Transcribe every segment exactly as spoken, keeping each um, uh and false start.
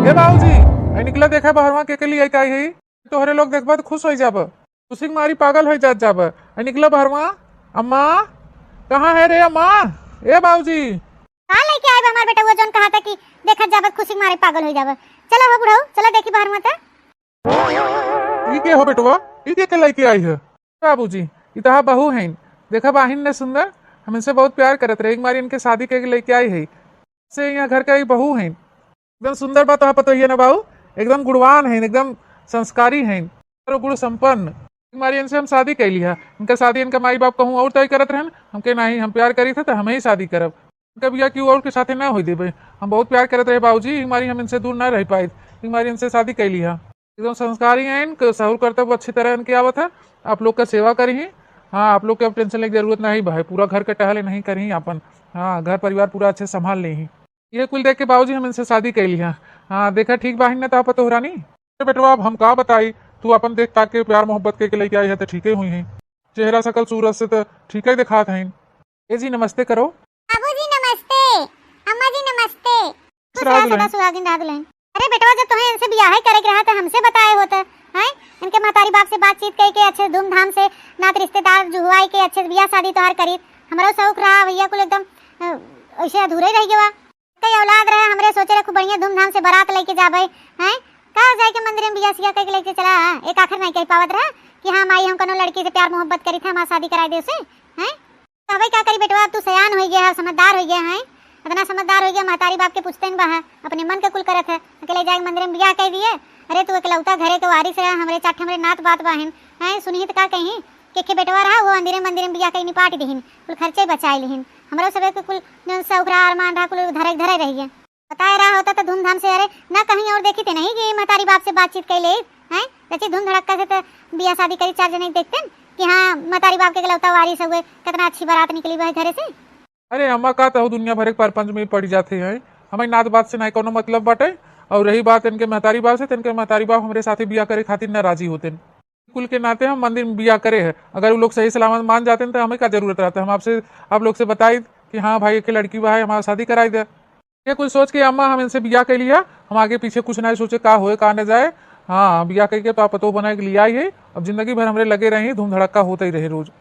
ए बाबूजी, आई निकला, देखा बहरवा के, के लिए आई आई है। तोहरे लोग देखबा त खुश होइ जाब, खुशी के मारी पागल होइ जात जाब। आई निकला बहरवा। अम्मा, कहाँ है रे अम्मा? ए बाबूजी। का लेके आए बा हमार बेटवा, जौन कहा था कि देखत जाब त खुशी के मारे पागल होइ जाब? चला हो बुढ़ऊ, चला देखी बहरवा त। ई के हो बेटवा? ई के, के लेके आई है? बाबूजी, ई तोहार बहू हैं। देखा बाहिन ने सुंदर, हम इनसे बहुत प्यार करत रहे, एक मारी इनके शादी के लेके आई है। से यहाँ घर का ई बहू हैं। एकदम सुंदर बा तोहार पतोहिया ना बाबू, एकदम गुणवान हैं, एकदम संस्कारी हैं, चारों गुण संपन्न। एक मारी इनसे हम शादी कैली है। इनका शादी इनका माई बाप कहूँ और तय करत रहन, हमके नहीं, हम प्यार करी थे तो हम ही शादी करब। इनका बियाह केहू और के साथे ना होई देबे। हम बहुत प्यार करत रहे बाबूजी, एक मारी हम इनसे दूर ना रह पाए, एक मारी इनसे शादी कैली है। एकदम संस्कारी हैं, इनके सहूर करतब अच्छी तरह इनके आवत है। आप लोग का सेवा करी ही। हाँ, आप लोग के अब tension लेके जरूरत नहीं बा, पूरा घर के टहले नहीं करी ही आपन। हाँ, घर परिवार पूरा अच्छे संभाल ले ही। ये कुल देख के बाबूजी हम इनसे शादी कैली है। हाँ, देखा ठीक बाहिन ना तोहार पतोह रानी। अरे बेटवा, अब हम का बताई, तू अपन देख ताक के प्यार मोहब्बत के, के लेके आई है तो ठीके हुई है। चेहरा शकल सूरत से तो ठीके दिखात हैं। ए जी, नमस्ते करो। बाबूजी नमस्ते, अम्मा जी नमस्ते। खुश रहा रहा, सदा दुल्हन। सुहागिन रहा दुल्हन। अरे बेटवा, जब तोहे इनसे बियाह करे के रहा तो हमसे बताए होत, हैं? इनके महतारी बाप से बातचीत कई के अच्छे धूमधाम से नात रिश्तेदार जुहवाई के अच्छे बियाह शादी तोहार करी। हमरो शौक रहा भैया कुल एकदम, अ, ऐसे अधूरे रह गवा। कई औलाद रहे हमरे, सोचे रहे खूब बढ़िया धूमधाम से बारात लेके जाबे, हैं? का जाए के मंदिर में बियाह सियाह कई के लेके चला, हाँ? एक आखिर नहीं कह पावत रहा कि हाँ माई हम कोनो लड़की से प्यार मोहब्बत करी थे, हमार शादी कराए दे उसे, हैं? कहबे का करी बेटवा, अब तू सयान होइ गया है, समझदार होइ गया है, इतना समझदार होइ गया, महतारी बाप के पूछते न बा है, अपने मन के कुल करत है, अकेले जाए मंदिर में बियाह कह दिए। अरे तू एकलौता घरे के वारिस है, हमरे चार ठे हमरे नात बात बाहिन, हैं, सुनिही त का कही, के के बेटवा रहा, वो अंदिरे मंदिर में बियाह कही निपाट दिहिन, कुल खर्चे बचाए लिहिन, हमरो सबे के कुल जौन शौक रहा, अरमान रहा, कुल धरे धरे रहिए। बताए रहा होता तो धूमधाम से, अरे, ना कहीं और देखी थे नहीं कि महतारी बाप से बातचीत कैले, हैं? रची धूम धड़क्का से तो बियाह शादी करी, चार जने देखते न कि हाँ, महतारी बाप के इकलौता वारिस हुए, कितना अच्छी बारात निकली वह घरे से। अरे अम्मा, का तहु दुनिया भर के परपंच में पड़ जाते हैं, हमारी नात बात से ना कोनो मतलब बाटे। और रही बात इनके महतारी बाप से, तो इनके महतारी बाप हमरे साथे बियाह करे खातिर नाराजी होते। कुल के नाते हम मंदिर में बियाह करे हैं। अगर वो लोग सही सलामत मान जाते हैं तो हमें का जरूरत रहता है? हम आपसे, आप लोग से बताई कि हाँ भाई, एक लड़की बा है, हमारा शादी कराई दे। ये कुल सोच के अम्मा हम इनसे बियाह कैली है, हम आगे पीछे कुछ ना सोचे का होए का न जाए। हाँ, बियाह करके तो आप पतोह बनाए के लिए आई है, अब जिंदगी भर हमरे लगे रही, धूम धड़क्का होता ही रहे रोज।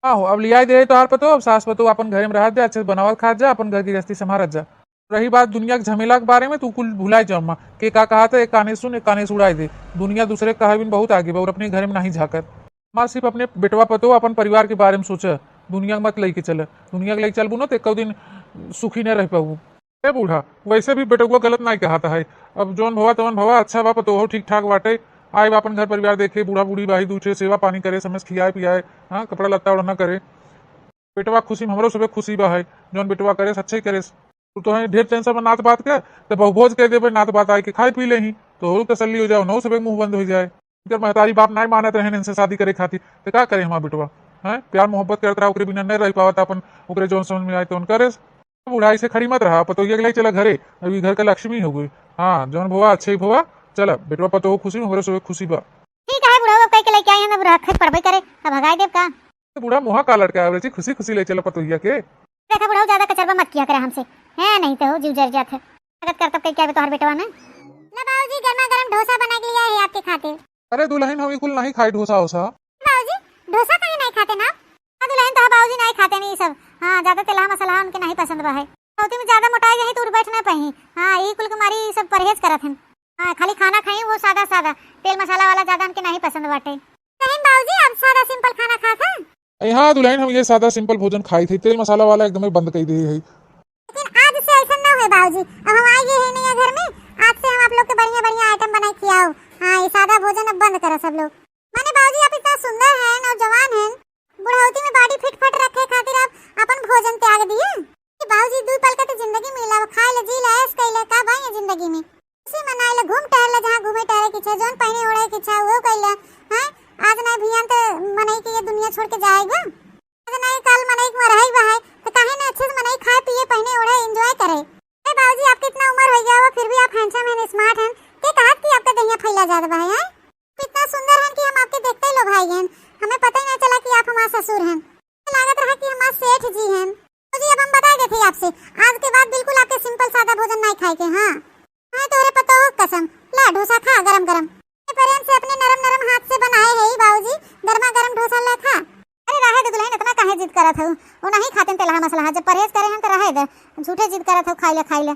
हाँ हो, अब लियाई दे तोहार पतोह, अब सास पतोह अपन घरे में रहत जा, अच्छे से बनावत खात जा, अपन घर गृहस्थी संभारत जा। रही बात दुनिया के झमेला के बारे में, तू कुल भुलाए जा अम्मा, के का कहा था, एक काने सुन, एक काने से उड़ाई दे। दुनिया दूसरे के कहे बिन बहुत आगे बा और अपने घरे में नहीं झांकत। अम्मा सिर्फ अपने बेटवा पतोह, अपन परिवार के बारे में सोचा, दुनिया के मत लेके चल। दुनिया के लेके चलबू न तो एक दिन सुखी न रह पाबू। ए बूढ़ा, वैसे भी बेटवा गलत नहीं कहता है। अब जौन भवा तवन भवा, अच्छा बा, पतोह ठीक ठाक बाटे, आए बा अपन घर परिवार देखे, बूढ़ा बूढ़ी बाही, दूठे सेवा पानी करे, समय से खियाए पियाए, हाँ, कपड़ा लत्ता ओढ़ना करे। बेटवा खुशी में हमरो सबे खुशी बा है, जौन बेटवा करे, अच्छे ही करे। तू तो है ढेर tension में नात बात के, तो बहुभोज कह देबे, नात बात आए के खाए पी ले ही, तो तसल्ली हो जाओ, नौ सबे मुंह बंद हो जाए। इनकर महतारी बाप नहीं मानत रहन इनसे शादी करे खातिर, तो का करे हमार बेटवा? हैं, प्यार मोहब्बत करत रहा, ओकरे बिना नहीं रह पावत अपन, ओकरे जौन समझ में आए तौन करे। बुढ़ाई से खड़ी मत रहा, पतोहिया के ले चला घरे, अभी घर का लक्ष्मी हो गई। हाँ, जौन भवा अच्छे ही भवा। चला बेटवा, पतोह खुशी में हमरे सबे खुशी बा। ठीक है बुढ़ऊ, अब कह के लेके आई हम, अब रखे पड़बे करे, अब भगाई देब का? तो बूढ़ा मुहा का लटकाए, खुशी खुशी ले चला पतोहिया के। देखा बुढ़ऊ, ज्यादा कचरबा मत किया करे हमसे, है नहीं तो जीव जर जात है। स्वागत करतब कह के आवे तोहर बेटवा ना। ला बाबूजी, गर्मा गर्म डोसा बना के लिया है आपके खातिर। अरे दुल्हन, हम ई कुल नहीं खाई डोसा ओसा। बाबूजी, डोसा काहे नहीं खाते ना आप? हाँ दुल्हन, तोहर बाबूजी नहीं खाते नहीं सब। हाँ, ज्यादा तेलहा मसाला उनके नहीं पसंद बा है। बहुती में ज्यादा मोटाई जाही तो उठ बैठ ना पाई। हाँ, ई कुल के मारी सब परहेज करत हन। हाँ, खाली खाना खाई वो सादा सादा, तेल मसाला वाला ज्यादा उनके नहीं पसंद बाटे। कहीं बाबूजी, आप सादा simple खाना खात हैं? अरे हाँ दुल्हन, हम ये सादा simple भोजन खाई थे, तेल मसाला वाला एकदम ही बंद कर दिए है। लेकिन आज से ऐसा ना होए बाबूजी, अब हम आ गए हैं नया घर में, आज से हम आप लोग के बढ़िया बढ़िया item बनाए खियाओ। हाँ, ये सादा भोजन अब बंद करो सब लोग। माने बाबूजी, आप इतना सुंदर हैं, नौजवान हैं, बुढ़ौती में body fit फट रखे खातिर आप अपन भोजन त्याग दिए? कि बाबूजी, दू पल का तो जिंदगी मिला, वो खाए ले, जी ले, ऐश कैले, का बा ये जिंदगी में? खुशी मनाए ले, घूम टहर ले, जहाँ घूमे टहरे के इच्छा, जौन पहने ओढ़े के इच्छा, वो कैले। हैं? आज नहीं भियान तो मनई के ये दुनिया छोड़ के जाए बा। आज नहीं काल मनई के मरहई बा है, तो काहे ना अच्छे से मनई खाए, पिए, पहने, ओढ़े, enjoy करे। अरे बाबूजी, आपके इतना उम्र हो गया हुआ, फिर भी आप handsome हैं, smart हैं। के कहत कि आपका दहिया फैला जात बा है, हैं? कितना सुंदर हैं कि हम आपके देखते ही लोभाई गए। हमें पता ही नहीं चला कि आप हमारे ससुर हैं। लागत रहा कि हमारे सेठ जी हैं। तो जी, अब हम बता देते हैं आपसे, आज के बाद बिल्कुल आपके simple सादा भोजन नहीं खाए के। हाँ, हाँ, तोहरे पतोह कसम, ला ढोसा खा गरम गरम। ये प्रेम से अपने नरम नरम हाथ से बनाए है ही बाबूजी, गरमा गरम ढोसा ला खा। अरे रहे दे दुलहिन, इतना काहे जिद करत हऊ? वो नहीं खाते तेलहा मसलहा, जब परहेज करे हैं तो रहे दे, झूठे जिद करत हऊ, खाई ले, खाई ले।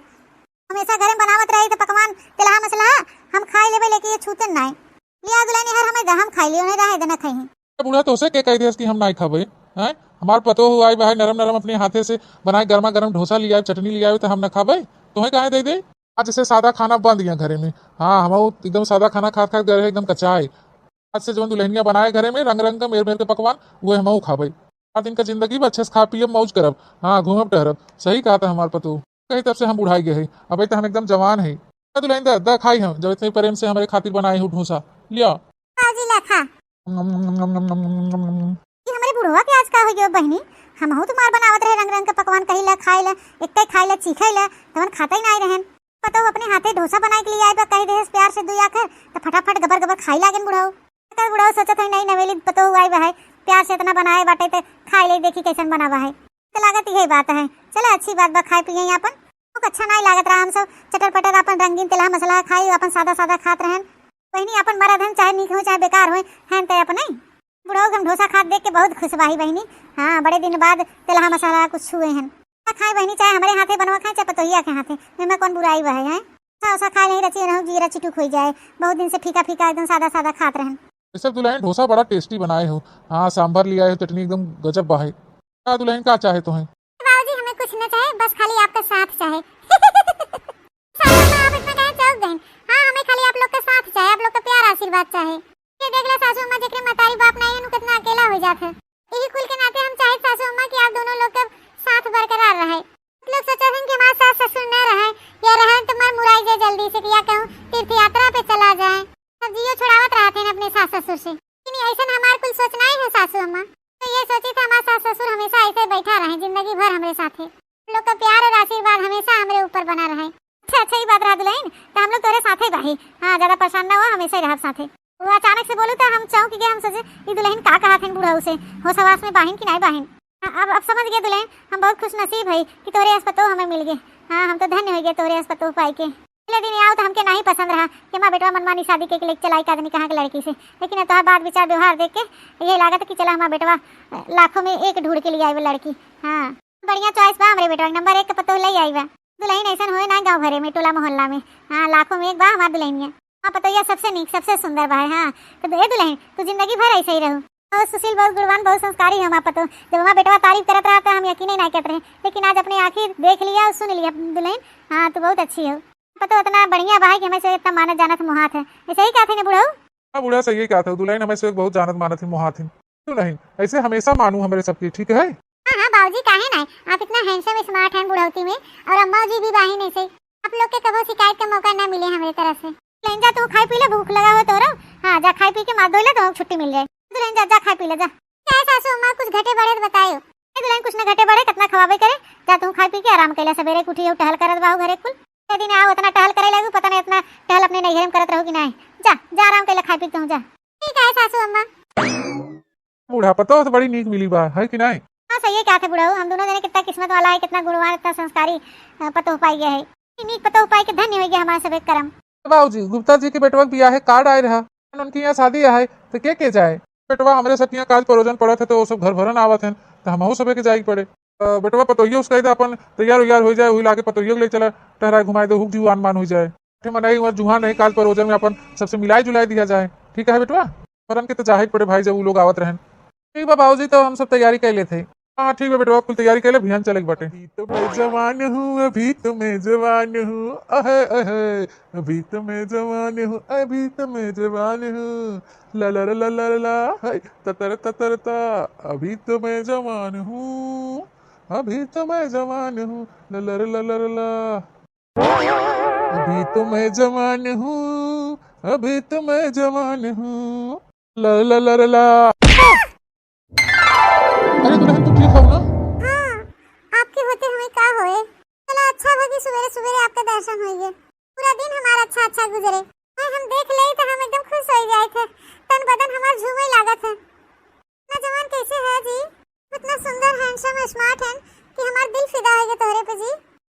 हमेशा घरे में बनावत रही तो पकवान तेलहा मसलहा हम खाई लेबे, लेकिन ये छूते नाय। लिया दुलहिन, हर हमें दे, हम खाई लियो, नहीं रहे दे, ना खाई। ए बूढ़ा, तोसे के कह दियस कि हम नाई खाबे? हैं? हमार पतोह आई बा है, नरम नरम अपने हाथे से बनाए गरमा गरम ढोसा लियाए, चटनी लियाए, तो हम ना खाबे? तोहे काहे दे दे? आज से सादा खाना बंद यहाँ घरे में। हाँ, हम एकदम सादा खाना खात खात गए रहे, एकदम कचाए। आज से जवन दुलहिनिया बनाए घरे में रंग रंग का मेर मेर के पकवान, उहे हमहू खाबे। चार दिन का जिंदगी बा, अच्छे से खा पियब, मौज करब। हाँ, घूमब टहरब। सही कहा था हमार पतोह। कही तब से हम बुढ़ाई गए हैं, अबे तो हम एकदम जवान है। ए दुलहिन, दा, दा खाई हम, जब इतने प्रेम से हमारे खातिर बनाए हो ढोसा। लिया। बाबूजी ला खा। ये हमरे बुढ़वा के आज का हो गयो बहिनी? हमहू तो मार बनावत रहे रंग रंग के पकवान, कही ला खाए ला, एक खाए ला, चीखे ला, तवन खाता ही नाई रहन। पतोह अपने हाथे ढोसा बनाए के लिए आई बा, कह देहस प्यार से दुई आखर, त फटाफट गबर गबर खाई लागेन बुढ़ऊ। एकर बुढ़ऊ सोचत है, नई नवेली पतोह आई बा है, प्यार से इतना बनाए बाटे, त खाई ले, देखी कैसन बना बा है। त लागत यही बात है, चला अच्छी बात बा, खाए पिए अपन। भूख अच्छा नाई लागत रहा, हम सब चटर पटर अपन रंगीन तेलहा मसलहा खाई, अपन सादा सादा खात रहन। बहिनी अपन मरद हन, चाहे नीक हो चाहे बेकार होए, हन ते अपने। बुढ़ऊ के हम ढोसा खात देख के बहुत खुश बाही बहिनी। हाँ, बड़े दिन बाद तेलहा मसलहा कुछ छुए हन। खाए बहिनी, चाहे हमरे हाथे बनवा खाए, चाहे पतोहिया के हाथे, एमे कौन बुराई बा है, हैं? ढोसा उसा खाए नहीं रची, रहू जीरा चिटुक होई जाए। बहुत दिन से फीका फीका एकदम सादा सादा खात रहन। ये सब दुलहिन ढोसा बड़ा tasty बनाए हो। हाँ, सांभर लियाए हो, चटनी एकदम गजब बा है। का दुलहिन का चाहे तोहे? बाबूजी, हमें कुछ न चाहे, बस खाली आपका साथ चाहे। सासू माँ, आप इतना काहे चौंक गईन? हाँ, हमें खाली आप लोग का साथ चाहे, आप लोग का प्यार आशीर्वाद चाहे। ये देख ले सासू अम्मा, जेकरे मतारी बाप नाई है, उ कितना अकेला हो जात है। यही कुल के नाते हम चाहे सासू अम्मा कि आप दोनों लोग का साथ बरकरार रहे। लोग सोचत हन कि हमार सास ससुर न रहे, या रहे तो मर मुराई जाए जल्दी से, कि या कहूँ तीर्थ यात्रा पे चला जाए। सब जियो छोड़ावत रहत हन अपने सास ससुर से। लेकिन ऐसन हमार कुल सोच नाई है सासू अम्मा। तो ये सोची था हमार सास ससुर हमेशा ऐसे बैठा रहे जिंदगी भर हमरे साथे। लोग का प्यार और आशीर्वाद हमेशा हमरे ऊपर बना रहे। अच्छा, अच्छा, ई बात रहा दुलहिन, त हम लोग तोरे साथे बाही। हाँ, ज्यादा परेशान ना हो, हमेशा ही रहब साथे। वो अचानक से बोलू त हम चौंक गए, हम सोचे, "ई दुलहिन का कहत हन बुढ़ऊ से? होश हवास में बाहिन कि नाई बाहिन?" हाँ, अब, अब समझ गए दुलहिन, हम बहुत खुशनसीब है कि तोरे अस पतोह हमें मिल गए। हाँ, हम तो धन्य हो गए तोरे अस पतोह पाई के। पहले दिन आओ त हमके नाई पसंद रहा कि हमार बेटवा मनमानी शादी के लेके चला एक आदमी कहाँ के लड़की से, लेकिन अब तोहार बात विचार व्यवहार देख के ये लागत कि चला हमार बेटवा लाखों में एक ढूंढ के लिए आए लड़की। हाँ। बढ़िया choice बा हमरे बेटवा के, नंबर एक के पतोह लई आई बा। दुलहिन ऐसन होए ना गाँव भरे में, टोला मोहल्ला में। हाँ, लाखों में एक बा हमार दुलहिनिया। हाँ, पतोहिया सबसे नीक, सबसे सुंदर बा है। हाँ, तो ए दुलहिन, तू जिंदगी भर ऐसे ही रहू। बहुत सुशील, बहुत गुणवान, बहुत संस्कारी है हमार पतोह। जब हमार बेटवा तारीफ करत रहा तो हम यकीन ही ना करत रहे, लेकिन आज अपने आँखी देख लिया और सुन लिया दुलहिन। हाँ, तू बहुत अच्छी हो। पतोह इतना बढ़िया बा है कि हमें से इतना मानत जानत मोहात है। ऐसे ही कहत है ना बुढ़ऊ? हाँ बूढ़ा, सही कहा था, दुलहिन हमें से बहुत जानत मानत ही मोहात ही। दुलहिन, ऐसे हमेशा मानू हमरे सबके, ठीक है? हाँ, हाँ बाबूजी, काहे नाई? आप इतना handsome, smart हैं बुढ़ौती में, और अम्मा जी भी बाहिन ऐसे। आप लोग के कबो शिकायत का मौका ना मिले हमरे तरफ से। दुलहिन जा, तू खाई पी ले, भूख लगा हो तोरो। हाँ, जा खाई पी के मार धो ले, तो छुट्टी मिल जाए। दुलहिन जा, जा खाई पी ले, जा। क्या है सासू अम्मा, कुछ घटे बढ़े तो बतायो। ए दुलहिन, कुछ न घटे बढ़े, कितना खवाबे करे। जा तू खाई पी के आराम कैला, सवेरे के उठी हो, टहल करत बाहू घरे कुल। ए दिन आओ, इतना टहल करे लगू, पता नहीं इतना टहल अपने नैहरे में करत रहू कि नहीं। जा, जा आराम कैला, खाई पी के तू जा। ठीक है सासू अम्मा। बूढ़ा पतोह तो बड़ी नीक मिली बा, है कि नहीं? हाँ, सही है, क्या थे बुढ़ऊ, हम दोनों जने कितना किस्मत वाला है, कितना गुणवान, इतना संस्कारी, अ, पतोह पाई गया है। नीक पतोह पाई के धन्य हो गया हमारे सब एक करम। बाबूजी, गुप्ता जी के बेटवा के बियाह है, card आए रहा, उनके यहाँ शादी है, तो के के जाए? बेटवा हमरे सब के यहाँ काज परोजन पड़त है, तो वो सब घर भरन आवत हैं, तो हमहू सबे के जाए के पड़े। अ, बेटवा पतोहियो उसका इधर अपन तैयार उयार हो जाए, वही लाके पतोहियो के ले चला, टहराए घुमाए दो, हुक जीव आन मान हो जाए। ठे मनई उमर जुहान रहे, काज परोजन में अपन सबसे मिलाए जुलाए दिया जाए। ठीक है बेटवा, मरन के तो जाहे के पड़े भाई, जब उ लोग आवत रहन। ठीक बा बाबूजी, तो हम सब तैयारी कर लेते हैं। हाँ ठीक बा बेटवा, कुल तैयारी कर ले, बिहान चले के बाटे। अभी तो मैं जवान हूँ, अभी तो मैं जवान हूँ, अहे अहे, अभी तो मैं जवान हूँ, अभी तो मैं जवान हूँ, ला ला ला ला ला ला, हाय, ततर ततर ता, अभी तो मैं जवान हूँ, अभी तो मैं जवान हूँ, ला ला ला ला ला ला। अभी तो मैं जवान हूँ, अभी तो मैं जवान हूँ। ला, ला, ला, ला, ला। अरे दुलहिन, तू ठीक हो ना? हाँ, आपके होते हमें का होए? चला, अच्छा भा कि सुबेरे सुबेरे आपका दर्शन होइए। पूरा दिन हमारा अच्छा अच्छा गुजरे। और हम देख ले तो हम एकदम खुश हो जाए थे। तन बदन हमार झूमे लागत है। इतना जवान कैसे है जी? इतना सुंदर, handsome, smart है कि हमार दिल फिदा हो गया तोहरे पे जी।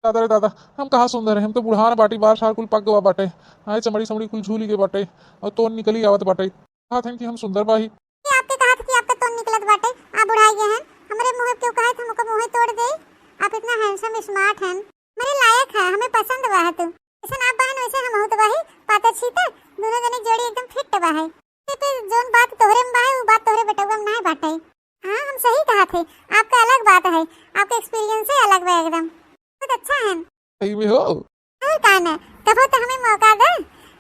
दादा रे दादा, हम कहाँ सुंदर है, हम तो बुढ़ान बाटी, बार सार कुल पक गवा बाटे। हाँ, चमड़ी समड़ी कुल झूली के बाटे और तोन निकली आवत बाटे। कहत हन कि हम सुंदर बाही। ये आपके कहत कि आपका तोन निकलत बाटे, आप बुढ़ाई गए हैं, हमरे मुँह पे क्यों कहत, हम ओकर मुँह तोड़ दे। आप इतना handsome smart हैं, मेरे लायक है, हमें पसंद बा है तू। जैसन आप बहन वैसे हम बहुत बाही, पातर छीतर, दोनों जने जोड़ी एकदम fit बा है। ये पे जोन बात तोहरे में बा है, वो बात तोहरे बेटवा में नहीं बाटे। हाँ, हम सही कहा थे, आपका अलग बात है, आपका experience ही अलग बा एकदम, बहुत अच्छा है। सही में हो? और का न, कबो तो हमें मौका दे,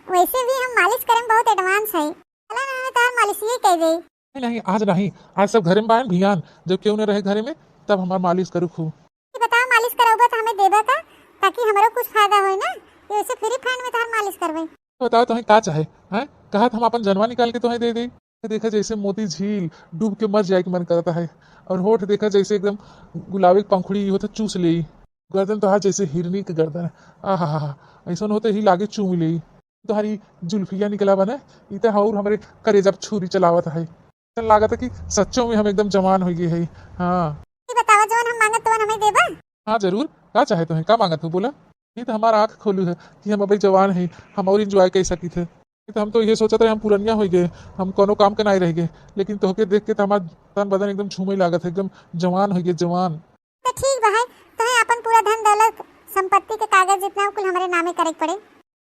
वैसे भी हम मालिश करे में बहुत advance है। चला ना, हमें तोहर मालिश ही कह दे। नहीं, नहीं, आज नहीं, आज सब घरे में बायन भियान, जब केहू न रहे घरे में, तब हमार मालिश करू खूब। ये बताओ, मालिश करौबा तो हमें देबा का, ताकि हमरो कुछ फायदा होए ना, कि वैसे free fund में तोहर मालिश करबे। बताओ, तुम्हें का चाहे, हैं? कहा हम अपन जनवा निकाल के तुम्हें दे दे। देखा जैसे मोती झील, डूब के मर जाए के मन करता है। और होठ देखा जैसे एकदम गुलाबी पंखुड़ी होता, चूस ले। गर्दन तोहार जैसे हिरनी के गर्दन। आहा हा हा, ऐसा होते ही लागे चूम ले। तोहारी जुल्फिया निकला बने, ई तो और हमरे करेजा पे छुरी चलावत है। ऐसा लागत है कि सच्चों में हम एकदम जवान हो गए है। हाँ। ये बतावा, जवन हम मांगत तवन हमें देबा? हाँ जरूर, का चाहे तुम्हें, का मांगत हो बोला? ये तो हमारा आँख खोलू है कि हम अभी जवान है, हम और enjoy कर सकी थे। ये तो हम तो ये सोचत रहे हम पुरनिया हो गए, हम कोनो काम के नहीं रह गए, लेकिन तोहके देख के तो हमार तन बदन एकदम झूमे लागत है, एकदम जवान हो गए, जवान। तो ठीक बा है, तोहे अपन पूरा धन दौलत संपत्ति के कागज जितना कुल हमरे नामे करे के पड़े।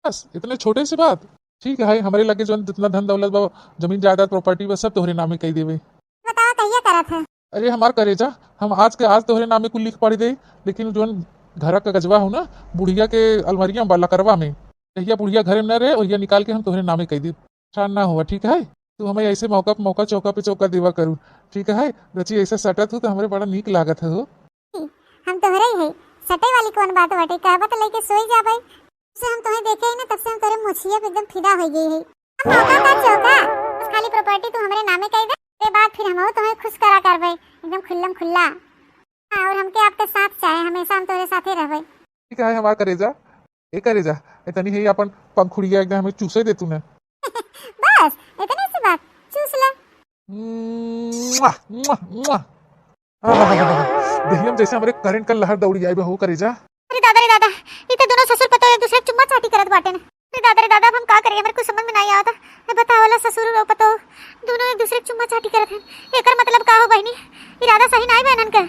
बस इतने छोटे से बात? ठीक है, हमरे लगे जौन जितना धन दौलत बा, जमीन जायदाद property बा, सब तोहरे नामे कई देवे। बतावा कहिया करत है? अरे हमार करेजा, हम आज के आज तोहरे नामे कुल लिख पढ़ दे, लेकिन जौन घर का कागजवा हो ना, बुढ़िया के अलमारिया में बा लकरवा में, जहिया बुढ़िया घरे में न रहे, ओहिया निकाल के हम तोहरे नामे कई देब। परेशान ना हुआ, ठीक है? तू हमें ऐसे मौका पे मौका, चौका पे चौका देवा करू, ठीक है? रची ऐसे सटत हो तो हमरे बड़ा नीक लागत है हो। हम तोहरे ही है, सटे वाली कौन बात बाटे? कहबा तो लेके सोई जाबे। जब से हम तोहे देखे ही ना, तब से हम तोरे मोछिया पे एकदम फिदा हो गई है। हम मौका का चौका, बस खाली property तू हमरे नामे कई दे, ओकरे बाद फिर हम तोहे खुश करा करबे, एकदम खुल्लम खुल्ला। हाँ, और हमके आपके साथ चाहे, हमेशा हम तोरे साथे रहबे। ठीक है हमार करेजा, ए करेजा, ए तनी है अपन पंखुड़िया एकदम हमें चूसे दे तू ना। बस इतने सी बात, चूस ले। मुआ, मुआ, मुआ। आहा, देहिया में जैसे हमरे करंट का लहर दौड़ी आई बा हो करेजा। अरे दादा रे दादा, ई तो दोनों ससुर पतोह एक दूसरे के चुम्मा चाटी करत बाटे न। अरे दादा रे दादा, अब हम का करी, हमरे कुछ समझ में नहीं आवता। ए बताओ ला ससुर और पतोह दोनों एक दूसरे के चुम्मा चाटी करत हैं, एकर मतलब का हो बहिनी? इरादा सही नहीं बा इनन के।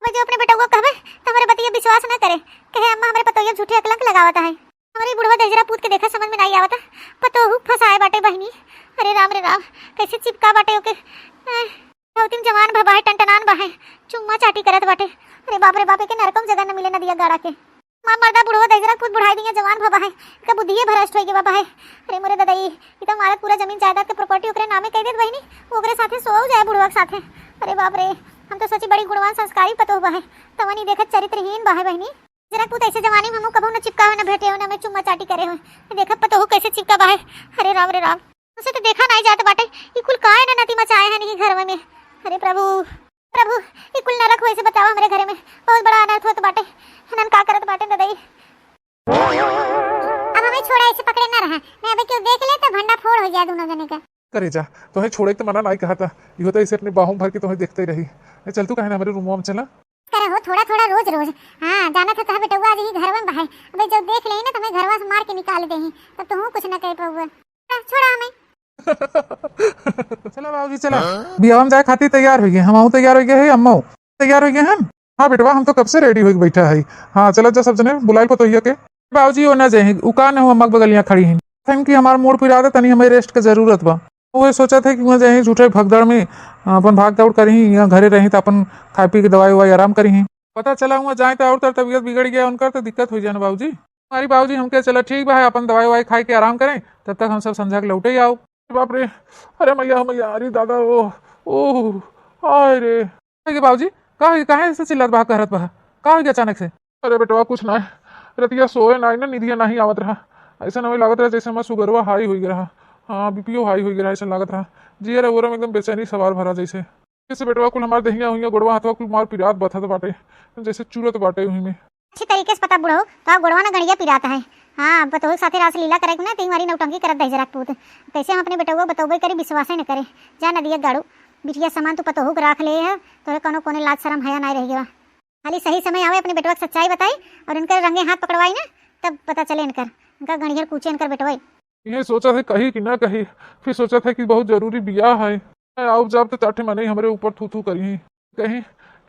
अब जो अपने बेटउआ कहबे तो हमरे बतिया विश्वास न करे, कहे अम्मा हमरे पतोहिया झूठे अकलंक लगावत है। हमरे बुढ़वा दहिजरा पूत के देखा समझ में नहीं आवता, पतोहू फंसाए बाटे बहिनी। अरे राम रे राम, कैसे चिपका बाटे ओके। अह, बहुत दिन जवान भवा है, टनटनान बा है, चुम्मा चाटी करत बाटे। अरे बाप रे बाप, एके नरकम जगह न मिले नदिया गाड़ा के। माँ मर्दा बुढ़वा दहिजरा पूत बुढ़ाई दिया, जवान भवा है, एका बुद्धिये भ्रष्ट होई के बाबा है। अरे मोरे ददाई, ई तो मारत पूरा जमीन जायदाद के property ओकरे नामे कह देत बहिनी, ओकरे साथे सोओ जाए बुढ़वा के साथे। अरे बाप रे, हम तो सोची बड़ी गुणवान संस्कारी पतोह बा है, तवन ई देखत चरित्रहीन बा है बहिनी। जरा पूत ऐसे जवानी में हमहू कबहू न चिपका हो, न भेंटे हो, न हमें चुम्मा चाटी करे हो। देखा पतोहू कैसे चिपका बा है। अरे राम रे राम, उसे तो देखा नहीं जात बाटे। ई कुल काहे न नती मचाए हैं ई घर में। अरे प्रभु, प्रभु, ई कुल नरक होए से बचावा हमरे घरे में। बहुत बड़ा अनर्थ होत बाटे। हनन का करत बाटे ददई। अब हमें छोड़ा, ऐसे पकड़े ना रहा। मैं अभी क्यों देख ले तो भंडा फोड़ हो जाए दोनों जने का। करेजा, तोहे छोड़े के तो मना नहीं कहा था। इहो तो ऐसे अपने बाहों भर के तोहे देखते ही रही। ए, चल तू कहे ना हमरे रूमवा में चला। करे हो थोड़ा थोड़ा रोज रोज। हाँ, जाना था तोहर बेटउआ आज ही घर में बहाई। अबे जब देख लेही ना तो हमें घरवा से मार के निकाल देही, तब तू कुछ ना कह पाऊगा। चल, छोड़ा हमें। चला बाबूजी, चला। बियाह में जाए खातिर तैयार हो गए, हम तैयार हो गए है, अम्मा तैयार हो गए हैं। हाँ बेटवा, हम तो कब से ready होके बैठा है। हाँ, चला जा सब जने, बुलाइल पतोहिया के। बाबूजी, वो ना जाए, उ का न हो, अम्मा के बगलिया खड़ी हैं। थैंक यू, हमार मूड पिरात है, तनी हमें rest के जरूरत बा। वो सोचत है कि वहाँ जाए, झूठे भगदड़ में अपन भाग दौड़ करी, यहाँ घरे रही तो अपन खाए पी के दवाई ववाई आराम करी। पता चला वहाँ जाए तो और तर तबीयत बिगड़ गया उनकर, तो दिक्कत हो जाए ना बाबूजी। हमारी बाबूजी हमके चला ठीक बा है, अपन दवाई ववाई खाए के आराम करें, तब तक हम सब संझा के लौटे आओ। बाप रे, अरे मैया, मैया, अरे दादा, ओ, ओ, हाय रे। अरे बाबूजी, का हो गया? काहे ऐसे चिल्लात बा, कहरत बा? का हो गया अचानक से? अरे बेटवा, कुछ ना है। रतिया सोए ना, ना निदिया नहीं आवत रहा। ऐसा ना लागत रहा जैसे हमारा सुगरवा high हो गया रहा। हाँ, बीपीओ high हो गया रहा, ऐसा लागत रहा। जियरा ओरा में एकदम बेचैनी सवार भरा जैसे। जैसे बेटवा कुल हमार दहिया हुइया गोड़वा हाथवा कुल मार पिरात बथत बाटे, जैसे चुरत बाटे हुई में। अच्छी तरीके से पता बुढ़ऊ, तो गोड़वा ना गड़िया पिरात है। हाँ, पतोहू के साथे रासलीला करे के ना, तीन बारी नौटंकी करत दहिजरा पूत। कैसे हम अपने बेटउआ बतौबे करी, विश्वासे न करे। जा नदिया गाड़ू, बिटिया समान तू पतोहू के राख ले है, तोरे कोनो कोने लाज शरम हया नाय रह गया। खाली सही समय आवे, अपने बेटवा के सच्चाई बताई और इनकर रंगे हाथ पकड़वाई ना, तब पता चले इनकर, इनका गणियर कूचे इनकर बेटवा। इहे सोचत है कही कि ना कही, फिर सोचत है कि बहुत जरूरी बियाह है। आउब जाब तो चार ठे मनई हमरे ऊपर थू थू करिहीं, कहीं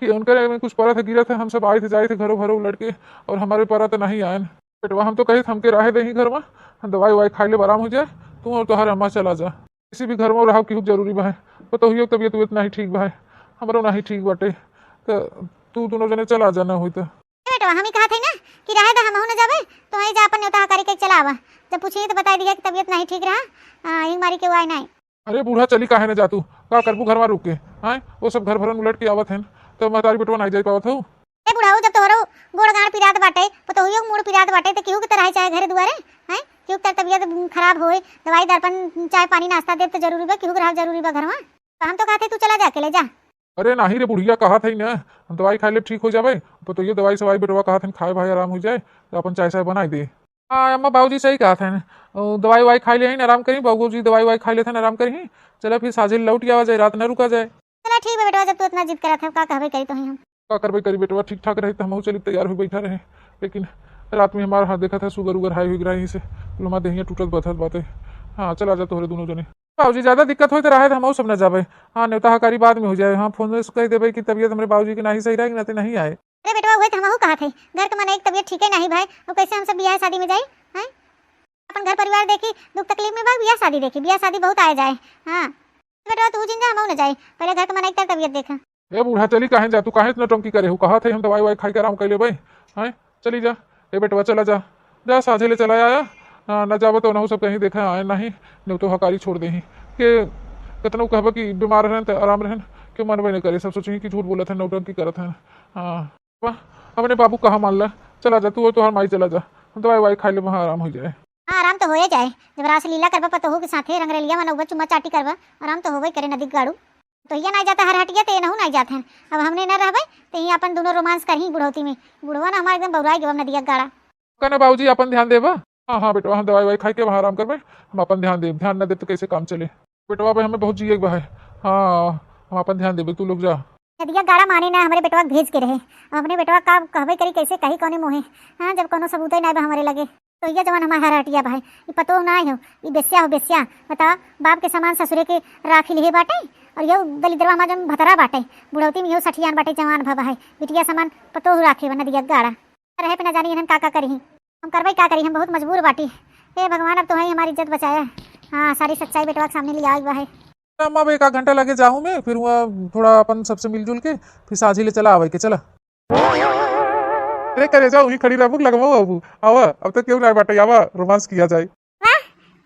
कि उनकरे में कुछ परत है, गिरत है, हम सब आए थे जाए थे घरों भरों लड़के और हमारे परत नहीं आयन। बेटवा हम तो कहित हमके रहे देही घर में, हम दवाई ववाई खाई लेब, आराम हो जाए, तू और तोहार अम्मा चला जा। किसी भी घर में रहो केहू जरूरी बा है, पतोहियो के तबीयत उबीयत नहीं ठीक बा है, हमरो नहीं ठीक बाटे, तो तू दोनों जने चला जा, ना होई तो। ए बेटवा, हम ही कहत है ना कि रहे दे, हमहू न जाबे, तो वहीं जा अपन नेवता हकारी के चला आवा। जब पूछी तो बताई दिया कि तबीयत नहीं ठीक रहा, आ, यही मारी के वो आए नहीं। अरे बूढ़ा, चली काहे न जा तू, का करबू घर में रुक के? हाँ, वो सब घर भरन उलट के आवत हैं, तो महतारी बेटवा नहीं जाई पावत हो। ए बुढ़ऊ, जब तोहरो गोड़ गाड़ पिरात बाटे, पतोहियो के मूड़ पिरात बाटे, तो केहू के तरह चाहे घरे दुआरे, हैं? केहू के तबीयत खराब होए, दवाई दर्पण, चाय पानी, नाश्ता देब तो जरूरी बा, केहू के रहब जरूरी बा घर में। तो हम तो कहते तू चला जा अकेले, जा। अरे नाही रे बुढ़िया, कहत है ना, हम दवाई खाई लेब, ठीक हो जाबे। पतोहियो दवाई सवाई बेटवा कहत है खाए भाई, आराम हो जाए, तो अपन चाय साय बनाई दे। हाँ अम्मा, बाबूजी सही कहत है, ओ, दवाई वाई खाई ले, आराम करी, बाबूजी दवाई वाई खाई लेते हैं, आराम करी। चला फिर साझे लौट आवा जाए, रात न रुका जाए। चला ठीक बा बेटवा, जब तू इतना जिद करत है, का कहबे करी तो ही हम। का करबे करी बेटवा, ठीक ठाक रही तो हमहू चली तैयार हो बैठा रहे, लेकिन रात में हमार हाथ देखा था सुगर उगर हाई हुई रही से, कुल हमार देहिया टूटत बथत बाटे। हाँ चला जा तोहरे दोनों जने। बाबूजी ज्यादा दिक्कत होई तो रहे तो हमहू सब न जाबे। हाँ नेवता हकारी बाद में हो जाए। हाँ फोन में कह देबे कि तबीयत हमरे बाबूजी के नहीं सही रहे, ना तो नहीं आए। अरे बेटवा, उहे तो हमहू कहत है, घर के मनई के तबीयत ठीके नाही भाई, अब कैसे हम सब बियाह शादी में जाई? हैं? अपन घर परिवार देखी, दुख तकलीफ में बा, बियाह शादी देखी, बियाह शादी बहुत आए जाए। हाँ बेटवा, तू जिन जा, हमहू न जाई, पहले घर के मनई के तबीयत देखा। ए बूढ़ा, चली काहे जा तू, काहे इतना टंकी करे हो? कहत है हम दवाई वाई खाई के आराम कर लेबे। हैं, चली जा। ए बेटवा, चला जा, जा साझे ले चला आया। हाँ, न जाबे तो ओनहू सब कहीं देखा आए, नहीं नेवतो हकारी छोड़ देही। के कितनो कहबे कि बीमार रहन तो आराम रहन, के मनबे नहीं करे, सब सोचही कि झूठ बोलत है, नौटंकी करत है। हाँ। वाह, अपने बाबू कहा मान ला। चला जा तू और तोहार माई चला जा, हम दवाई वाई खाई ले, वहाँ आराम हो जाए। हाँ, आराम तो होए जाए, जब रासलीला करबा पतोहू के साथे, रंगरेलिया मनौबा, चुम्मा चाटी करबा, आराम तो होबे करे नदी के गाड़ू। तो ये ना जाता हर हटिया, ते नहू ना जात हैं। अब हमने न रहबे, ते ही अपन दोनों रोमांस करही बुढ़ौती में। बुढ़वा ना हमारा एकदम बौराई गवा नदिया के गाड़ा। का ना बाबूजी, अपन ध्यान देबा। हाँ हाँ बेटवा, हम दवाई वाई खाई के वहाँ आराम करबे, हम अपन ध्यान देब, ध्यान न देब तो कैसे काम चले। बेटवा, भाई हमें बहुत जिए के बा है। हाँ, हम अपन ध्यान देबे, तू लोग जा। नदिया गाड़ा माने ना, हमरे बेटवा के भेज के रहे, अब हमरे बेटवा का कहबे करी, कैसे कही कौने मुँहे? हाँ, जब कौनो सबूते ना बा हमरे लगे। तो ये जवन हमार हरहटिया बा है, ई पतोह ना हो, ई बेस्या हो, बेस्या। बताओ, बाप के समान ससुरे के राखी लिहे बाटे, और यो दलिद्रवा हमार जवन भतरा बाटे, बुढ़ौती में यो सठियान बाटे, जवान भवा है, बिटिया समान पतोह राखे बा नदिया गाड़ा। रहे पे ना जानी इन्हन का का करी, हम करबे का करी, हम बहुत मजबूर बाटी। हे भगवान, अब तो है हमारी इज्जत बचाया। हाँ, सारी सच्चाई बेटवा के सामने लिया बा है। अम्मा, अब एक आध घंटा लगे जाहूँ मैं, फिर वहाँ थोड़ा अपन सबसे मिलजुल के फिर साझी ले चला आवे के, चला। अरे करेजा, वहीं खड़ी रहबू, लगवाओ बाबू, आवा, अब तो क्यों ना बाटे, आवा, रोमांस किया जाए। वाह,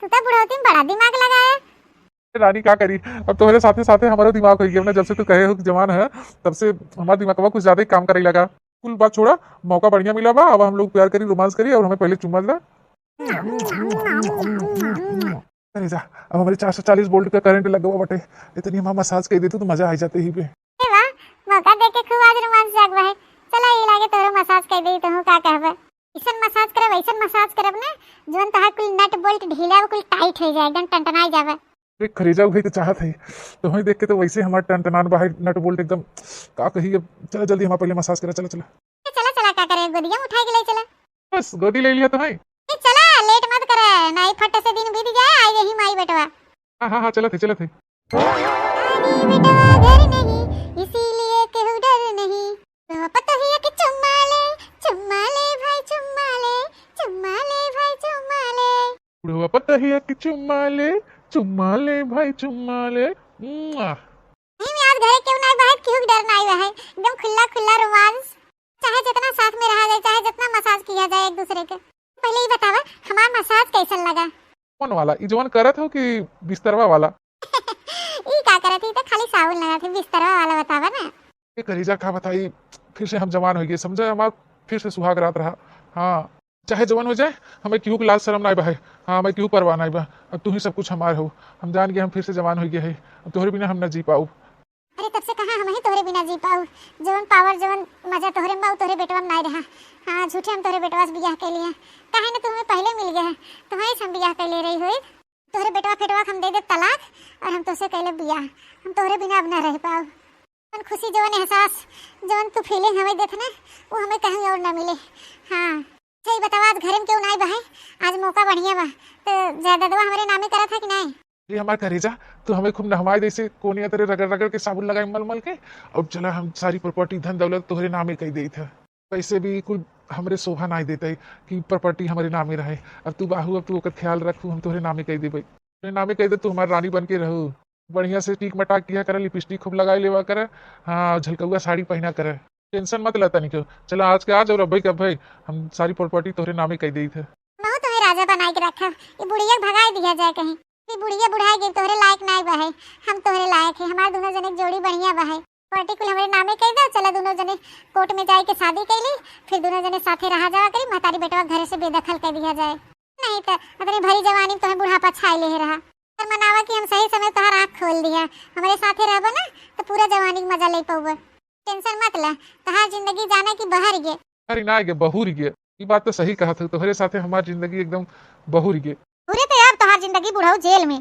तू तो बुढ़ौती में बड़ा दिमाग लगाया। रानी का करी, अब तोहरे साथे साथे हमारो दिमाग हो गया ना, जब से तू कहे हो कि जवान है, तब से हमारा दिमागवा कुछ ज्यादा ही काम करे लगा। कुल बात छोड़ा, मौका बढ़िया मिला बा, अब हम लोग प्यार करी, रोमांस करी और हमें पहले चुम्मा दा। अरे जा, अब हमारे चार सौ चालीस वोल्ट का करंट लग गवा बटे, इतनी हम मसाज कर देते तो मजा आ जाते ही पे। अरे वाह, मौका देख के खूब आज रोमांस जाग बा है। चला, ये लागे तोरो मसाज कर दे, तू का कहबे? ऐसन मसाज करब, ऐसन मसाज करब ना, जौन तोहार कुल नट बोल्ट ढीला, कुल टाइट हो जाए, एकदम टनटनाई जाबे। देख, खरीजा उहे तो चाहत है, तो वही देख के तो वैसे हमार टनटनान बा है, नट बोल्ट एकदम, का कही अब। चला जल्दी, हमार पहले मसाज करा, चला, चला। ए, चला, चला, का करे, गोदिया में उठाए के ले चला। बस, गोदी ले लिया तो है। ए, चला, लेट मत करे, नहीं फट से दिन बीत जाए, आई रही माई बेटवा। हाँ, हाँ, हाँ, चलत है, चलत है। अरे बेटवा घर नहीं, इसीलिए केहू डर नहीं। तो पतोहिया के चुम्मा ले, चुम्मा ले भाई, चुम्मा ले, चुम्मा ले भाई, चुम्मा ले। बुढ़वा पतोहिया के चुम्मा ले, चुम्मा ले भाई, चुम्मा ले। मुआ। नहीं, मैं आज घरे क्यों ना आए, बाहर क्यों डर ना आए है, एकदम खुला खुला रोमांस। चाहे जितना साथ में रहा जाए, चाहे जितना मसाज किया जाए एक दूसरे के। पहले ही बतावा, हमार मसाज कैसन लगा? कौन वाला? ई जवन करत हो कि बिस्तरवा वाला? ई का करत ही, तो खाली साबुन लगा थे, बिस्तरवा वाला बतावा ना। ए करेजा, का बताई, फिर से हम जवान हो गए, समझे, हमार फिर से सुहाग रात रहा। हाँ, चाहे जवन हो जाए, हमें केहू के लाज शरम नाई बा है। हाँ, हमें केहू परवाह नाई बा। अब तू ही सब कुछ हमार हो। हम जान गए हम फिर से जवान हो गए है। अब तोहरे बिना हम ना जी पाऊ। अरे तब से कहाँ हम ही तोहरे बिना जी पाऊ। जवन पावर, जवन मजा तोहरे में बा, उ तोहरे बेटवा में नाई रहा। हाँ, झूठे हम तोहरे बेटवा से बियाह के लिए। काहे ना तू हमें पहले मिल गए है, तुम्हारे से हम बियाह कर ले रही हुई। तोहरे बेटवा फेटवा के हम दे दे तलाक और हम तोहसे कैले बियाह। हम तोहरे बिना अब ना रह पाऊ। जवन खुशी, जवन एहसास, जवन तू feeling हमें देत ना, वो हमें कहीं और ना मिले। हाँ, अच्छा, ई बतावा, आज घरे में केहू नाई बा है? आज मौका बढ़िया बा, तो जयददवा हमरे नामे करत है कि नाई? अरे हमार करेजा, तू हमें खूब नहवाए दे से, कोनिया तरे रगड़ रगड़ के, साबुन लगाए मल मल के, और चला हम सारी property, धन दौलत तोहरे नामे कई देइत है। वैसे भी कुल हमरे शोभा नाई देते कि property हमरे नामे रहे। अब तू बाहू, अब तू ओकर ख्याल रखू, हम तोहरे नामे कई देबे। तोहरे नामे कई दे, तू हमार रानी बन के रहू। बढ़िया से टीक मटाक किया करा, lipstick खूब लगाए लेवा करा, हाँ, झलकौआ साड़ी पहना करा। Tension मत ला तनिको। चला आज के आज और अब्बे के अब्बे हम सारी property तोहरे नामे कई देइत है। महू तुम्हें राजा बनाए के रखब, ये बुढ़िया के भगाए दिया जाए कहीं। ये बुढ़िया बुढ़ाए गई, तोहरे लायक नाई बा है, हम तोहरे लायक है। हमार दोनों जने के जोड़ी बढ़िया बा है। Property कुल हमरे नामे कई दे, चला दोनों जने court में जाए के शादी कई ली, फिर दोनों जने साथे रहा जावा करी, महतारी बेटवा घरे से बेदखल कर दिया जाए। नहीं तो अपनी भरी जवानी में तोहें बुढ़ापा छाए ले रहा। पर मनावा कि हम सही समय तोहार आँख खोल दिया, हमरे साथे रहबो ना तो पूरा जवानी के मजा ले पउबो। Tension मत ले, तोहार जिंदगी जाने की बहर गे। अरे ना गे, बहुर गे। ई बात तो सही कहा था, तोहरे साथे हमार जिंदगी एकदम बहुर गे। बुरे तो अब तोहार जिंदगी बुढ़ऊ जेल में।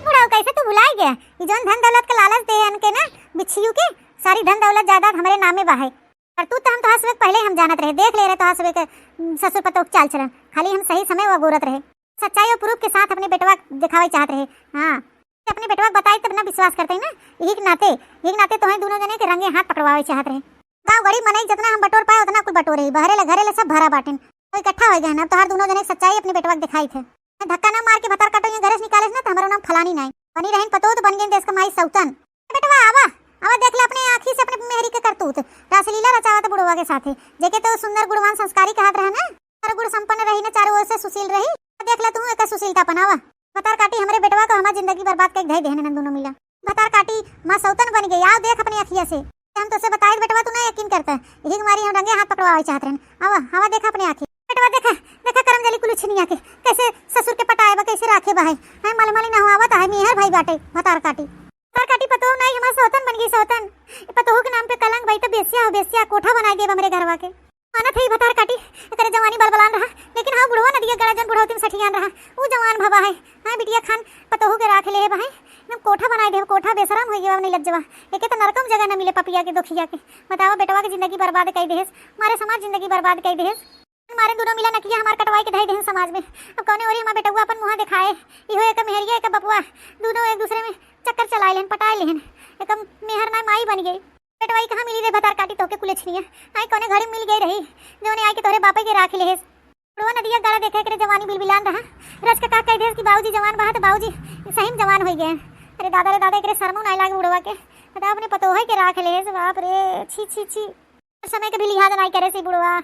बुढ़ऊ कैसे तू भुलाई गया? ई जौन धन दौलत के लालच दे अनके ना बिच्छियू के, सारी धन दौलत जायदाद हमरे नामे बा है। और तू तो हम तोहार सबके पहले हम जानत रहे, देख ले रहे तोहार सबके, उम, ससुर पतोह के चाल चलन। खाली हम सही समय वो अगोरत रहे। सच्चाई और proof के साथ अपने बेटवा देखावे चाहत रहे। हाँ, अपने बेटवा के बताई तब ना विश्वास करते ना। यही के नाते, यही के नाते तोहें दोनों जने के रंगे हाथ पकड़वावे चाहत रहे। गाँव गरीब मनई जितना हम बटोर पाए उतना कुल बटोरे ही। बहरे ले घरे ले सब भरा बाटेन। तो इकट्ठा हो गए ना, अब तोहार दोनों जने के सच्चाई अपने बेटवा के दिखाई थे। धक्का ना मार के भतार काटो, ये घरे से निकाले ना तो हमारा नाम फलानी नाई। बनी रहन पतोह तो बन गई देश कमाई सौतन। बेटवा आवा, आवा देख ले अपने आँखी से अपने मेहरी के करतूत। रासलीला रचावत बुढ़वा के साथे, जेके तो सुंदर गुणवान संस्कारी कहत रहे ना। चारों गुण संपन्न रही ना, चारों ओर से सुशील रही। देख ले तू एकर सुशीलता अपनावा। भतार काटी हमरे बेटवा को हमार जिंदगी बर्बाद कइके धइ देहन इन्हन दोनों मिला। भतार काटी माँ सौतन बन गई, आओ देख अपनी अखिया से। हम तोसे बताई बेटवा तू ना यकीन करता है, यही के मारी हम रंगे हाथ पकड़वावे चाहत रहन। आवा, आवा देखा अपने आँखी। बेटवा देखा, देखा करम जली कुलछनिया के, कैसे ससुर के पटाए बा, कैसे राखे बा है। है मलमली ना हो आवत है, मेहर भाई बाटे, भतार काटी। भतार काटी पतोह नाई हमार सौतन बन गई सौतन। ई पतोह के नाम पे कलंक भाई तो बेस्या हो बेस्या, कोठा बनाए देब हमरे घरवा के। मानत है ई भतार काटी, एकरे जवानी बलबलान रहा, लेकिन हाँ बुढ़वा नदिया गड़ा जन बुढ़ौती में सठियान रहा, ऊ जवान भवा है। हाँ बिटिया खान पतोहू के राख ले है भाई, हम कोठा बनाए देब, कोठा बेशरम हो गया नहीं लज्जवा। एके तो नरकम जगह न मिले पपिया के दोखिया के। बतावा बेटवा के जिंदगी बर्बाद कई देहेस, मारे समाज जिंदगी बर्बाद कई देहेस। मारे दोनों मिला नकिया हमार कटवाई के धई देहन समाज में। अब कौने ओरी हमार बेटवा अपन मुँह दिखाए, इहो एक मेहरिया एक बपुआ, दोनों एक दूसरे में चक्कर चलाए लेहन, पटाए लेहन। एक मेहर ना माई बन गई। बेटवा ई कहाँ मिली रे भतार काटी तोहके कुलछनिया? आई कौने घड़ी मिल गई रही, जौने आई के तोहरे बापे के राख लेहेस। बुढ़वा नदिया गाड़ा देखे एकरे जवानी बिलबिलान रहा। रच के का कह देस कि बाबूजी जवान बा, तो बाबूजी सही में जवान हो गए। अरे दादा रे दादा, एकरे शर्मो नाई लागे बुढ़वा के। बताओ अपने पतोहे के राख लेहेस, बाप रे, छी छी छी। समय के भी लिहाज नाई करे से बुढ़वा।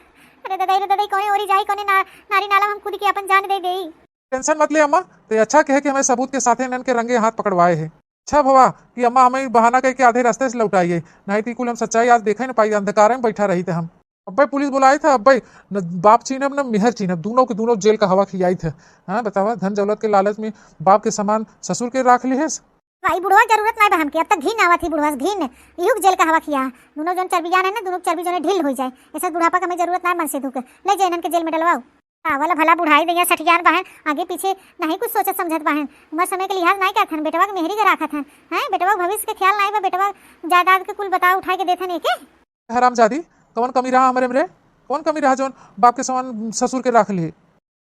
अरे दादा रे दादा, कौने ओरी जाई, कौने ना, नारी नाला हम कूद के अपन जान दे देई। Tension मत ले अम्मा, ते अच्छा कहे कि हमें सबूत के साथे इन्हन के रंगे हाथ पकड़वाए है। अच्छा भवा कि अम्मा हमें बहाना कह के आधे रास्ते से लौटाई है, नहीं तो कुल हम सच्चाई आज देखे न पाई, अंधकार में बैठा रही थे हम। अब्बे पुलिस बुलाई था, अब्बे न बाप चीनब न मेहर चीनब, दोनों के दोनों जेल का हवा खियाई थे। हाँ बतावा, धन दौलत के लालच में बाप के समान ससुर के राख लिहेस। भाई बुढ़वा जरूरत नाई बा हमके, अब तक घिन आवत ही बुढ़वा से, घिन। इहुक जेल का हवा खिया। दोनों जन चर्बियान है ना, दोनों के चर्बी जने ढील हो जाए। ऐसा बुढ़ापा का हमें जरूरत नाई मनसेधू के। ले जाए इनन के जेल में डलवाओ। पावल भला बुढ़ाई दैया सठियान बा है, आगे पीछे नहीं कुछ सोचत समझत बा है। उम्र समय के लिहाज नाई करत हन, बेटवा के मेहरी के राखत हन। हैं, बेटवा के भविष्य के ख्याल नाई बा, बेटवा जायदाद के कुल बताओ उठाए के देत हन एके। हरामजादी, कौन कमी रहा हमरे में रे? कौन कमी रहा जौन बाप के समान ससुर के राख लिए?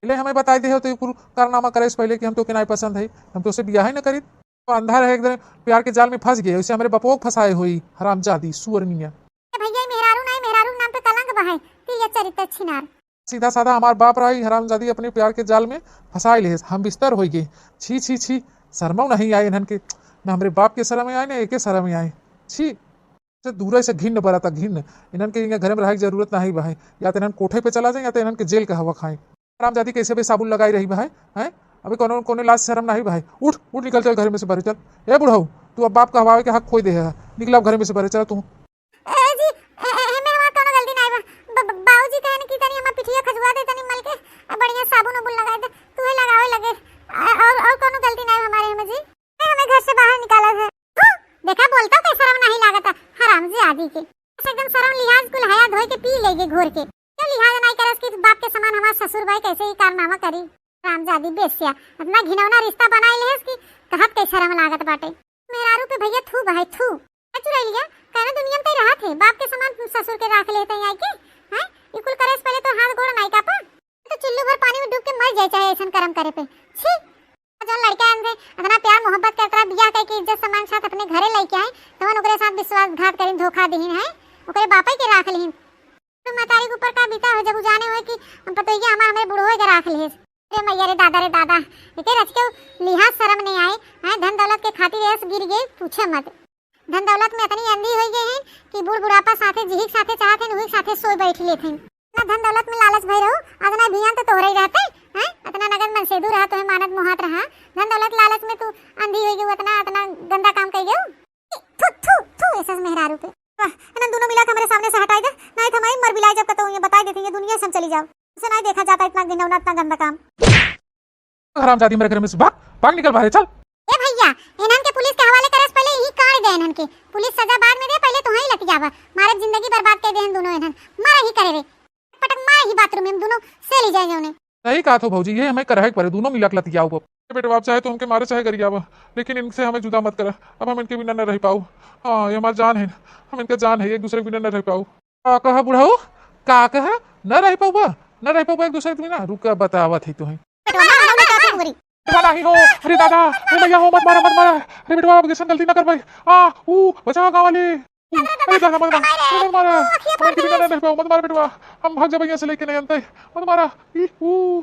ले हमें बताई दे हो तो ये कुल कारनामा करे से पहले कि हम तो के नाई पसंद है, हम तो से बियाह ही न करीत। तो अंधा रहे एक दिन प्यार के जाल में फंस गए, उसे हमरे बपवा के फंसाए होई, हरामजादी, सुअर मियाँ। ए भैया, ई मेहरारू नाई, मेहरारू के नाम पे कलंक बा है, कि ये चरित्र छिनार। सीधा साधा हमार बाप रहा, ई हरामजादी अपने प्यार के जाल में फंसाए लेहेस, हम बिस्तर होई गए। छी छी छी, शर्मो नहीं आए इन्हन के, ना हमरे बाप के शर्म आए, ना एके शर्म आए। छी, से दूर से घिन्न बरता, घिन्न। इन्हन के इनके घरे में रहे के जरूरत नहीं बा है, या तो इन्हन कोठे पे चला जाए या तो इन्हन के जेल का हवा खाए। हरामजादी कैसे बे साबुन लगाई रही बा है, हैं? अबे कोनो, कोनो लाज शर्म नहीं बा है। उठ, उठ निकल चल घरे में से बाहर चल। ए बुढ़ऊ, तू अब बाप कहवावे के हक खोई दे है, निकल अब घरे में से बाहर चला तू। ए जी, ए, ए, एमे हमार कौनो गलती नाई बा। ब-, ब-, बाबूजी कहे न कि तनी हमार पिठिया खजुआ दे, तनी मल के, आ, बढ़िया साबुन उबुन लगाए दे, तू ही लगावे लगे। आ, और, और कौनो गलती नाई बा हमारे में जी। ए, हमें घर से बाहर निकाला है। हु, देखा बोलता के शर्म नहीं लागता, हरामजादी के। बस एकदम शर्म लिहाज कुल हया धोए के पी लेगे घोर के। क्यों लिहाज नाई करस कि बाप के समान हमार ससुर भाई कैसे ही कारनामा करी? हरामजादी बेस्या, इतना घिनौना रिश्ता बनाए लेहस कि कहत के शर्म लागत बाटे। मेहरारू पे भैया थू बहाई थू। चुरैलिया, कहना दुनिया में तई रहत है, बाप के समान ससुर के राख लेत है आई के, हैं? ई कुल करे से पहले तो हाथ गोड़ नाई कापा। तो चुल्लू भर पानी में डूब के मर जाए, चाहे ऐसन करम करे पे। छी! जौन लड़का हमसे इतना प्यार मोहब्बत करत रहा, बियाह करके इज्जत सम्मान के साथ अपने घरे लेके आए, तवन ओकरे साथ विश्वासघात करिन, धोखा दिहिन है, ओकरे बापे के राख लिहिन। तो मतारी के ऊपर का बीता हो, जब उ जाने होए कि पतोहिया हमार हमरे बुढ़वे के राख लिहिस। अरे मैया रे दादा रे दादा, एके रच के लिहाज शर्म नहीं आए, हैं? धन दौलत के खातिर ऐस गिर गए, पूछे मत। धन दौलत में इतनी अंधी हो गए हैं कि बूढ़ बुढ़ापा साथे जिहिक साथे चाहत हैं, उहिक साथे सोए बैठ लेत हैं। ना धन दौलत में लालच भई रहू, अतना भियान तो तोहरे ही रहते, हैं? अतना नगद मनसेदू रहा, तोहे मानत मोहात रहा। धन दौलत लालच में तू अंधी हो गई, अतना, अतना गंदा काम कर गई। थू, थू, थू, ऐसा मेहरारू पे। वाह, इन्हन दोनों मिला के हमरे सामने से हटाई दे, नहीं तो हमारी मर बिलाई जब कतो हुई है, बताई देती है, दुनिया से हम चली जाओ। इसे नहीं देखा जाता इतना घिनौना, इतना गंदा काम। हरामजादी मेरे घर में से भाग, भाग निकल बाहर, चल। ए भैया, इन्हन के पुलिस के हवाले करे से पहले यही काट दे इन्हन के। पुलिस सजा बाद में दे, पहले तो वहीं लतियावा। मारे जिंदगी बर्बाद कर दे इन्हन दोनों इन्हन। मारा ही करे रे। पटक मारा ही बाथरूम में हम दोनों से ले जाए जाने। सही कहा तो भौजी, ये हमें करहे के पड़े, दोनों मिला के लतियाओ अब। ए बेटवा, आप चाहे तो हमके मारे चाहे गरियावा, लेकिन इनसे हमें जुदा मत करा। अब हम इनके बिना न रह पाऊ। हाँ, ये हमार जान है, हम इनका जान है, एक दूसरे के बिना न रह पाऊ। का कहा बुढ़ऊ? का कहा? न रह पउबा? न रह पउबा एक दूसरे के बिना? रुका, बतावत है तुहें। बेटवा, मारा, मारा, मारा। बेटवा, नहीं हो। अरे दादा, अरे भैया हो, मत मारा, मत मारा। अरे बेटवा, अब कैसन गलती न कर पाई। आ, ऊ, बचावा गाँव वाले। ऊ, अरे दादा, मत मारा, मत मारा। हमारे के बिना न रह पाऊ, मत मारा बेटवा। हम भाग जाबे यहाँ से लेके नहीं अंते। मत मारा। ई, ऊ।